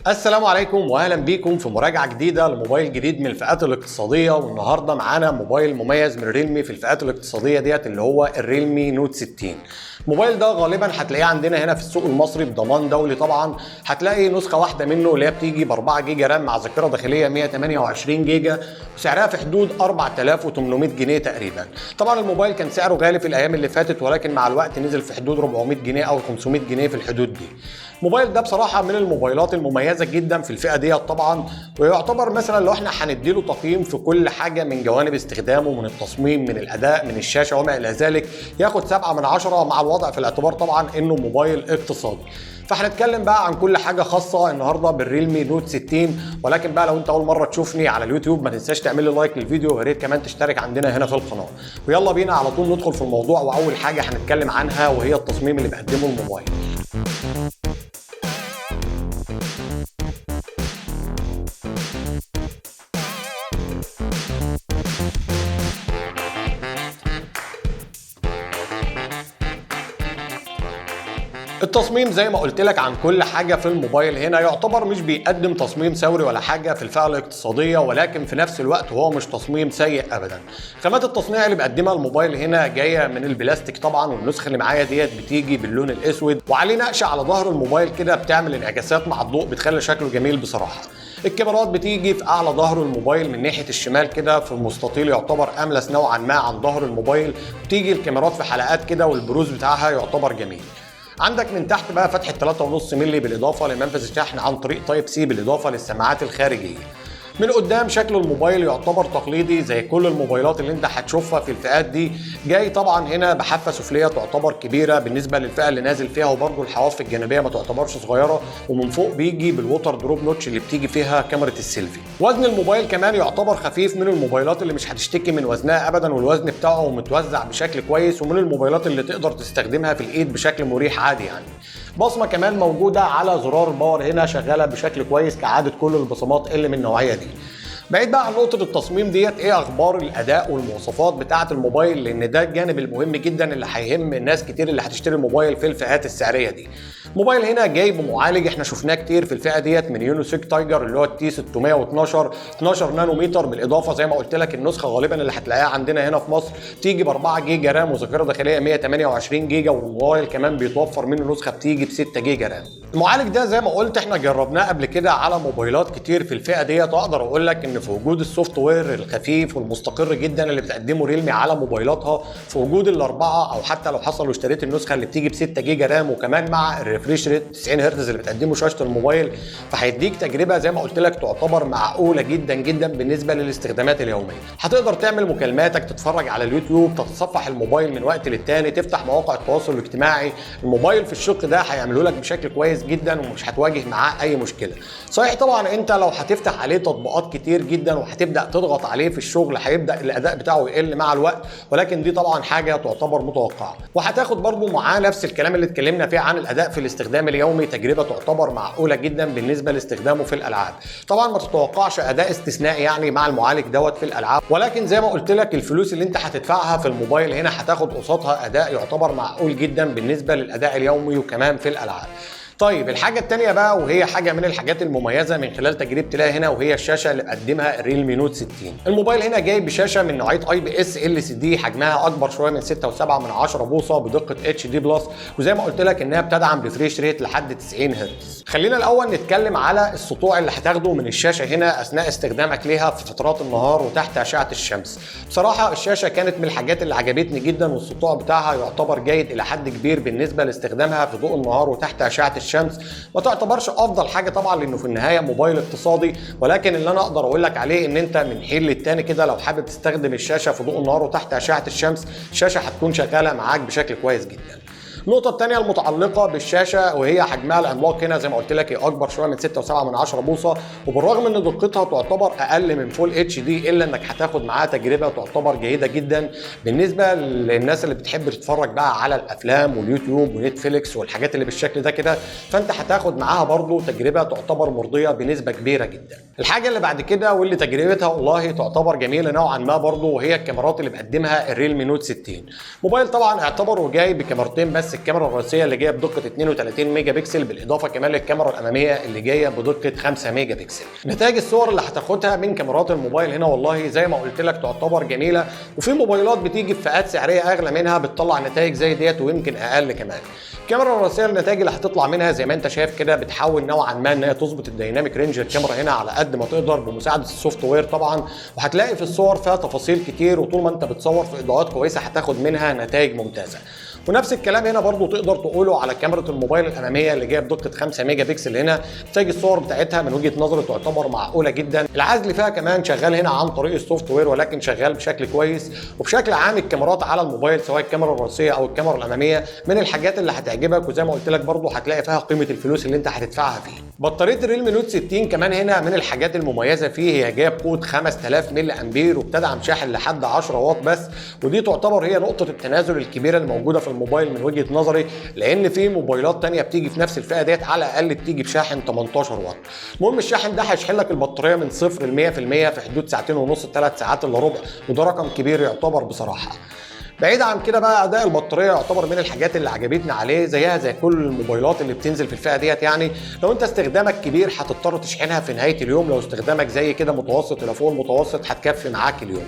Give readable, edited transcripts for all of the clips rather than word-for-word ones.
السلام عليكم واهلا بيكم في مراجعه جديدة لموبايل جديد من الفئات الاقتصاديه. والنهارده معانا موبايل مميز من ريلمي في الفئات الاقتصادية ديت اللي هو الريلمي نوت 60. الموبايل ده غالبا هتلاقيه عندنا هنا في السوق المصري بضمان دولي. طبعا هتلاقي نسخه واحدة منه اللي هي بتيجي ب 4 جيجا RAM مع ذاكره داخلية 128 جيجا وسعرها في حدود 4800 جنيه تقريبا. طبعا الموبايل كان سعره غالي في الايام اللي فاتت، ولكن مع الوقت نزل في حدود 400 جنيه او 500 جنيه في الحدود دي. الموبايل ده بصراحة من الموبايلات المميزة جدا في الفئة ديت طبعا، ويعتبر مثلا لو احنا هنديله تقييم في كل حاجة من جوانب استخدامه، من التصميم، من الاداء، من الشاشة وما الى ذلك، ياخد 7 من 10 مع الوضع في الاعتبار طبعا انه موبايل اقتصادي. فهنتكلم بقى عن كل حاجة خاصة النهارده بالريلمي نوت 60. ولكن بقى لو انت اول مرة تشوفني على اليوتيوب ما تنساش تعمل لي like للفيديو، ويا ريت كمان تشترك عندنا هنا في القناة. ويلا بينا على طول ندخل في الموضوع، واول حاجة هنتكلم عنها وهي التصميم اللي بيقدمه الموبايل. التصميم زي ما قلت لك عن كل حاجة في الموبايل هنا يعتبر مش بيقدم تصميم ثوري ولا حاجة في الفئة الاقتصادية، ولكن في نفس الوقت هو مش تصميم سيء ابدا. خامات التصنيع اللي بيقدمها الموبايل هنا جاية من البلاستيك طبعا، والنسخة اللي معايا ديت بتيجي باللون الاسود وعليه نقشه على ظهر الموبايل كده بتعمل انعكاسات مع الضوء بتخلي شكله جميل بصراحة. الكاميرات بتيجي في اعلى ظهر الموبايل من ناحية الشمال كده في مستطيل يعتبر املس نوعا ما عن ظهر الموبايل، بتيجي الكاميرات في حلقات كده والبروز بتاعها يعتبر جميل. عندك من تحت بقى فتحة 3.5 مللي بالاضافة لمنفذ الشحن عن طريق Type C بالاضافة للسماعات الخارجية. من قدام شكل الموبايل يعتبر تقليدي زي كل الموبايلات اللي انت هتشوفها في الفئات دي، جاي طبعا هنا بحافه سفليه تعتبر كبيرة بالنسبة للفئه اللي نازل فيها، وبرده الحواف الجانبية ما تعتبرش صغيرة، ومن فوق بيجي بال water drop notch اللي بتيجي فيها كاميرا السيلفي. وزن الموبايل كمان يعتبر خفيف، من الموبايلات اللي مش هتشتكي من وزنها ابدا، والوزن بتاعه متوزع بشكل كويس، ومن الموبايلات اللي تقدر تستخدمها في الايد بشكل مريح عادي يعني. بصمة كمان موجودة على زرار ال power هنا شغالة بشكل كويس كعادة كل البصمات اللي من النوعية دي. بعيد بقى عن نقطة التصميم ديت، ايه اخبار الاداء والمواصفات بتاعة الموبايل؟ لان ده الجانب المهم جدا اللي هيهم الناس كتير اللي هتشتري الموبايل في الفئات السعرية دي. الموبايل هنا جاي بمعالج احنا شفناه كتير في الفئة ديت من يونيسوك تايجر اللي هو ال T 612 12 نانومتر، بالاضافة زي ما قلت لك النسخة غالبا اللي هتلاقيها عندنا هنا في مصر تيجي ب 4 جيجا RAM وذاكرة داخلية 128 جيجا، والموبايل كمان بيتوفر منه نسخة بتيجي ب 6 جيجا RAM. المعالج ده زي ما قلت احنا جربناه قبل كده على موبايلات كتير في الفئة ديت، واقدر اقول لك ان في وجود ال software الخفيف والمستقر جدا اللي بتقدمه ريلمي على موبايلاتها، في وجود الاربعة او حتى لو حصل واشتريت النسخة اللي بتيجي ب 6 جيجا RAM وكمان مع ال refresh rate 90 هرتز اللي بتقدمه شاشة الموبايل، فهيديك تجربه زي ما قلت لك تعتبر معقولة جدا جدا بالنسبة للاستخدامات اليومية. هتقدر تعمل مكالماتك، تتفرج على اليوتيوب، تتصفح الموبايل من وقت للتاني، تفتح مواقع التواصل الاجتماعي. الموبايل في الشق ده هيعمله لك بشكل كويس جدا ومش هتواجه معاه اي مشكلة. صحيح طبعا انت لو هتفتح عليه تطبيقات كتير جدا وهتبدا تضغط عليه في الشغل هيبدا الاداء بتاعه يقل مع الوقت، ولكن دي طبعا حاجة تعتبر متوقعه. وهتاخد برضو معاه نفس الكلام اللي اتكلمنا فيه عن الاداء في الاستخدام اليومي، تجربه تعتبر معقولة جدا بالنسبة لاستخدامه في الالعاب. طبعا ما تتوقعش اداء استثنائي يعني مع المعالج دوت في الالعاب، ولكن زي ما قلت لك الفلوس اللي انت هتدفعها في الموبايل هنا هتاخد قصادها اداء يعتبر معقول جدا بالنسبة للاداء اليومي وكمان في الالعاب. طيب الحاجة التانية بقى، وهي حاجة من الحاجات المميزة من خلال تجربتي لها هنا، وهي الشاشة اللي قدمها الريلمي نوت 60. الموبايل هنا جاي بشاشة من نوعية IPS LCD حجمها اكبر شوية من 6.7 بوصة بدقة HD plus، وزي ما قلت لك انها بتدعم refresh rate لحد 90 هرتز. خلينا الاول نتكلم على السطوع اللي هتاخده من الشاشة هنا اثناء استخدامك ليها في فترات النهار وتحت اشعة الشمس. بصراحة الشاشة كانت من الحاجات اللي عجبتني جدا، والسطوع بتاعها يعتبر جيد الى حد كبير بالنسبة لاستخدامها في ضوء النهار وتحت اشعة الشمس. ما تعتبرش افضل حاجة طبعا لانه في النهاية موبايل اقتصادي، ولكن اللي انا اقدر اقول لك عليه ان انت من حين للتاني كده لو حابب تستخدم الشاشة في ضوء النهار وتحت اشعه الشمس، الشاشة هتكون شغالة معاك بشكل كويس جدا. النقطة الثانية المتعلقة بالشاشة وهي حجمها العملاق هنا زي ما قلت لك هي أكبر شوية من 6.7 بوصة، وبالرغم إن دقتها تعتبر أقل من full HD إلا إنك هتاخد معاها تجربة تعتبر جيدة جدا بالنسبة للناس اللي بتحب تتفرج بقى على الأفلام واليوتيوب ونتفليكس والحاجات اللي بالشكل ده كده، فأنت هتاخد معاها برضو تجربة تعتبر مرضية بنسبة كبيرة جدا. الحاجة اللي بعد كده واللي تجربتها والله تعتبر جميلة نوعا ما برضو، وهي الكاميرات اللي بقدمها الريلمي نوت 60. موبايل طبعا اعتبره جاي بكاميرتين بس الكاميرا الرئيسية اللي جاية بدقة 32 ميجا بكسل، بالاضافة كمان للكاميرا الامامية اللي جاية بدقة 5 ميجا بكسل. نتائج الصور اللي هتاخدها من كاميرات الموبايل هنا والله زي ما قلت لك تعتبر جميله، وفي موبايلات بتيجي بفئات سعريه اغلى منها بتطلع نتائج زي ديت ويمكن اقل كمان. الكاميرا الرئيسية النتائج اللي هتطلع منها زي ما انت شايف كده بتحاول نوعا ما ان هي تظبط ال dynamic range الكاميرا هنا على قد ما تقدر بمساعدة ال software طبعا، وهتلاقي في الصور فيها تفاصيل كتير، وطول ما انت بتصور في اضاءات كويسة هتاخد منها نتائج ممتازة. ونفس الكلام هنا برضو تقدر تقوله على كاميرا الموبايل الامامية اللي جاية بدقة 5 ميجا بكسل. هنا نتائج الصور بتاعتها من وجهه نظري تعتبر معقولة جدا. العزل فيها كمان شغال هنا عن طريق ال software ولكن شغال بشكل كويس. وبشكل عام الكاميرات على الموبايل سواء الكاميرا الرئيسية او الكاميرا الامامية من الحاجات اللي هتعجبك، وزي ما قلت لك برضو هتلاقي فيها قيمة الفلوس اللي انت هتدفعها فيه. بطارية ال Realme Note 60 كمان هنا من الحاجات المميزة فيه، هي جاية بقوة 5000 ملي امبير وبتدعم شاحن لحد 10 واط بس، ودي تعتبر هي نقطة التنازل الكبيرة الموجودة في الموبايل من وجهه نظري، لان في موبايلات تانية بتيجي في نفس الفئة ديت على الاقل بتيجي بشاحن 18 واط. المهم الشاحن ده هيشحن لك البطارية من 0 ل 100% في حدود ساعتين ونص 3 ساعات الا ربع، وده رقم كبير يعتبر بصراحة. بعيد عن كده بقى اداء البطارية يعتبر من الحاجات اللي عجبتني عليه، زيها زي كل الموبايلات اللي بتنزل في الفئة ديت. يعني لو انت استخدامك كبير هتضطر تشحنها في نهاية اليوم، لو استخدامك زي كده متوسط الى فوق المتوسط هتكفي معاك اليوم.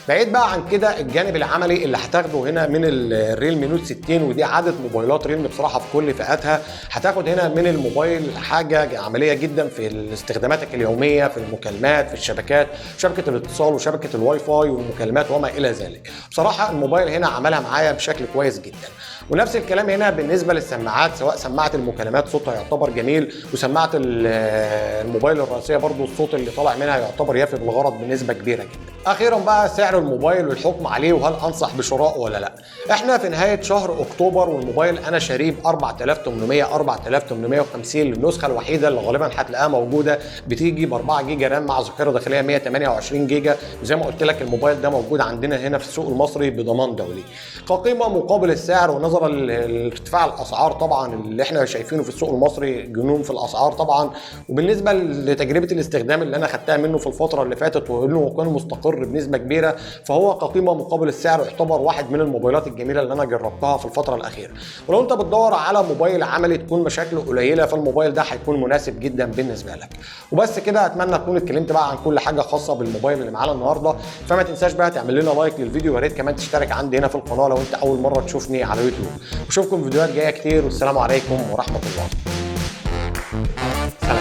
بعيد بقى عن كده الجانب العملي اللي هتاخده هنا من ال Realme Note 60، ودي عادة موبايلات Realme بصراحة في كل فئاتها، هتاخد هنا من الموبايل حاجة عملية جدا في استخداماتك اليومية، في المكالمات، في الشبكات، شبكة الاتصال وشبكة الواي فاي والمكالمات وما الى ذلك. بصراحة الموبايل هنا عملها معايا بشكل كويس جدا. ونفس الكلام هنا بالنسبة للسماعات، سواء سماعه المكالمات صوتها يعتبر جميل، وسماعه الموبايل الرئيسية برضو الصوت اللي طالع منها يعتبر يفي بالغرض بنسبة كبيرة جدا. اخيرا بقى سعر الموبايل والحكم عليه، وهل انصح بشرائه ولا لا. احنا في نهاية شهر اكتوبر، والموبايل انا شاريه ب 4800 4850 للنسخه الوحيدة اللي غالبا هتلاقيها موجودة، بتيجي ب 4 جيجا RAM مع ذاكره داخلية 128 جيجا. وزي ما قلت لك الموبايل ده موجود عندنا هنا في السوق المصري بضمان دولي. كقيمه مقابل السعر، ونظرا لارتفاع الاسعار طبعا اللي احنا شايفينه في السوق المصري، جنون في الاسعار طبعا، وبالنسبة لتجربة الاستخدام اللي انا خدتها منه في الفترة اللي فاتت وانه كان مستقر بنسبة كبيرة، فهو كقيمه مقابل السعر يعتبر واحد من الموبايلات الجميلة اللي انا جربتها في الفترة الاخيرة. ولو انت بتدور على موبايل عملي تكون مشاكله قليله، فالموبايل ده هيكون مناسب جدا بالنسبة لك. وبس كده، اتمنى اكون اتكلمت بقى عن كل حاجة خاصة بالموبايل اللي معانا النهارده. فما تنساش بقى تعمل لنا like للفيديو، ويا ريت كمان تشترك عندي هنا في القناة لو انت اول مرة تشوفني على يوتيوب. واشوفكم في فيديوهات جاية كتير، والسلام عليكم ورحمة الله. سلام.